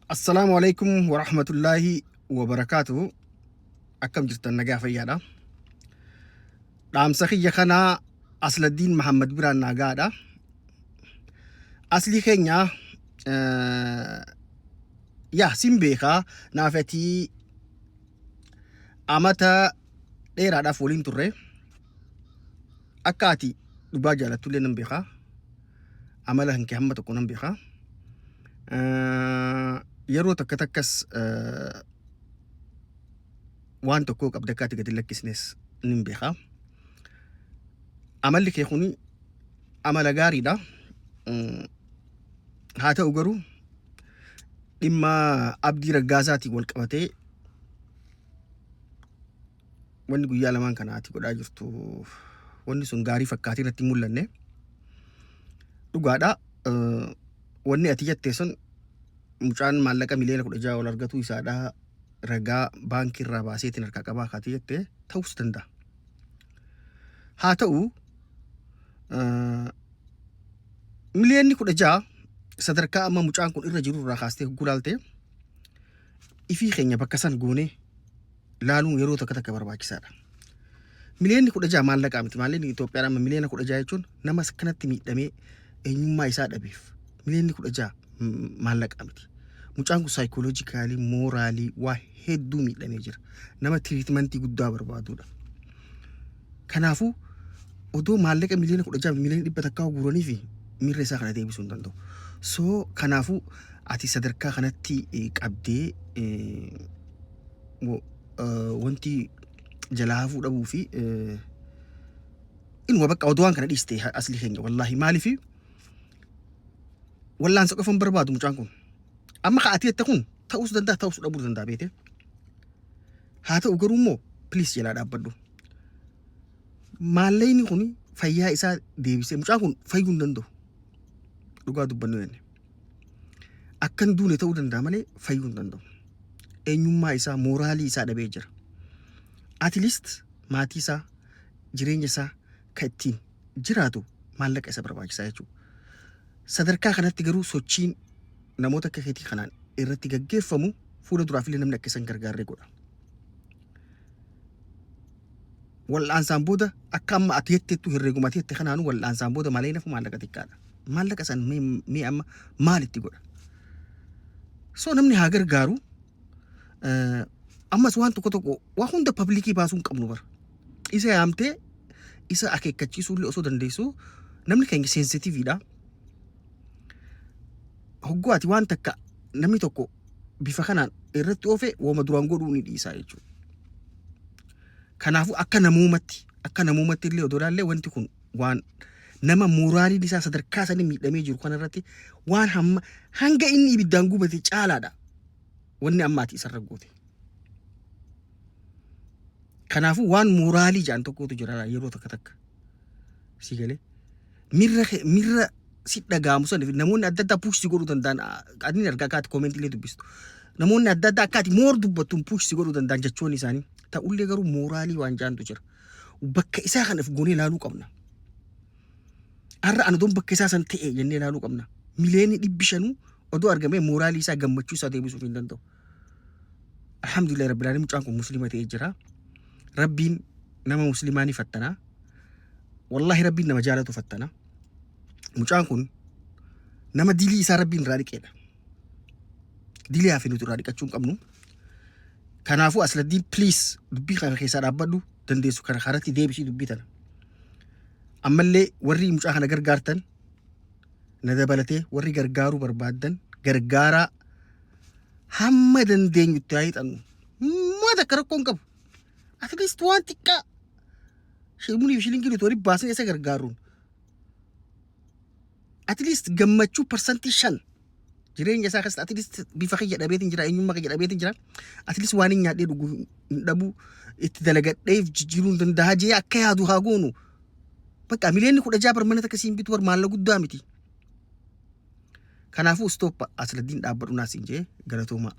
Assalaamu alaikum warahmatullaahi wabarakaatu. Akkam jirtan nagaa fayyaadha. Dhaamsa kiyya kanaa Asladdiin Mahammad biraan naa gahaadha. Aslii keenya yaa sin beekaa naafetii amata dheeraadhaaf waliin turre. Akka ati dhugaa jaalattullee nan beekaa. Amala kan kee hamma tokko nan beeka. Yeroo takka takkas waan tokkoo qabda akka ati gadi lakkisnes nin beeka. Amalli kee kuni amala gaariidha. Haa ta'u garuu dhimma Abdii Raggaasaatiin wal qabatee Wanni guyyaa lamaan kana ati godhaa jirtu wanni sun gaarii fakkaatee natti hin mul'anne. Dhugaadha. Wanni ati jette sun mucaan maallaqa miliyoona 16 ol argatuu isaadha ragaa baankii irraa baaseetiin harkaa qabaa kaati jette ta'uus danda'a. Haa ta'u miliyoonni 16 sadarkaa amma mucaan kun irra jiru irraa kaastee hogguu laalte ifii keenya bakka san goonee laaluun yeroo takka takka barbaachisaadha. Miliyoonni 16 maallaqaa miti. Maallaqni Itoophiyaa amma miliyoona 16 jechuun nama akkanatti miidhamee eenyummaa isaa dhabeef miliyoonni 16 maallaqaa miti. Mucaan kun saayikooloojikaalii, mooraalii waa hedduu miidhamee jira. Nama tiriitmentii guddaa barbaadudha. Kanaafuu odoo maallaqa miliyoona 16 miliyoona dhibba takkaa guuranii fi miirra isaa kana deebisuu hin danda'u. So kanaafuu ati sadarkaa kanatti qabdee wanti jalaa hafuu dhabuu fi inuma bakka odoo waan kana dhiiste asli keenya wallaahi maaliif wallaansa qofa hin barbaadu mucaan kun. Amma ka ati jette kun ta'uus danda'a ta'uus dhabuu danda'a beete. Haa ta'u garuu immoo please jalaa dhaabbadhu. Maallaqni kun fayyaa isaa deebisee mucaan kun fayyuu hin danda'u. Dhugaa dubbannu jenne. Akka hin duune ta'uu danda'a malee fayyuu hin danda'u. Eenyummaa isaa mooraalii isaa dhabee jira. At least maatii isaa jireenya isaa kan ittiin jiraatu maallaqa isa barbaachisaa jechuudha. Sadarkaa kanatti garuu sochiin namoota akka keetii kanaan irratti gaggeeffamu fuula duraafillee namni akka isa hin gargaarre godha. Wal'aansaan booda akka amma ati jettettu herreeguma ati jette kanaanuu wal'aansaan booda malee nafu maallaqa xiqqaadha. Maallaqa san mee mee amma maal itti godha? So namni haa gargaaru. Ammas waan tokko tokko waa hunda pablikii baasuu hin qabnu bara. Isa yaamtee isa akeekkachiisuu illee osoo dandeessu namni keenya seensitiiviidha. Hogguu ati waan takka namni tokko bifa kanaan irratti oofe wooma duraan godhuu ni dhiisaa jechuudha. Kanaafuu akka namoomatti illee odoo ilaallee wanti kun waan nama mooraaliin isaa sadarkaa sanii miidhamee jiru kanarratti waan hamma hanga inni ibiddaan gubate caalaadha wanni amma ati isarra goote. Kanaafuu waan mooraalii jedhan tokkotu jira yeroo takka takka. Si galee mirra si dhaga'amu sana namoonni adda addaa push si godhuu danda'an ani argaa akka ati koomentii illee dubbistu. Namoonni adda addaa akka ati moor dubbattuun push si godhuu danda'an jechoonni isaanii. Ta'ullee garuu mooraalii waan jaantu jira. Bakka isaa kana of goonee ilaaluu qabna. Har'a ani odoon bakka isaa san ta'e jennee ilaaluu qabna. Miliyoonni 500 odoo argamee mooraalii isaa gammachuu isaa deebisuuf hin danda'u. Alhamdulillah rabbil alamin mucaan kun muslima ta'ee jira. Rabbiin nama muslimaa ni fattana. Wallahi rabbiin nama jaalatu fattana. Mucaan kun nama dilii isaa rabbiin irraa dhiqeedha. Dilii hafe nuti irraa dhiqachuu hin qabnu. Kanaafuu Asladdiin please dubbii kana keessaa dhaabbadhu dandeessu kana karatti deebisii dubbii tana. Ammallee warri mucaa kana gargaartan na dabalatee warri gargaaruu barbaaddan gargaaraa hamma dandeenyutti haa hiixannu. Maa takka rakkoo hin qabu. At least waan xiqqaa shilmunii fi shilingii nuti walitti baasnee isa gargaaruun. At least gammachuu 5% jireenya isaa keessatti at least bifa kiyya dhabeetiin jira eenyummaa kiyya dhabeetiin jira. At least waan hin nyaadhee dhugu hin dhabu itti dalagadheef jijjiiruu hin danda'a jee akka yaadu haa goonu. Bakka miliyoonni 16 bar mana takka siin bitu bar maallaqa guddaa miti. Kanaafuu stop Asladdiin dhaabbadhu naa siin jee galatooma.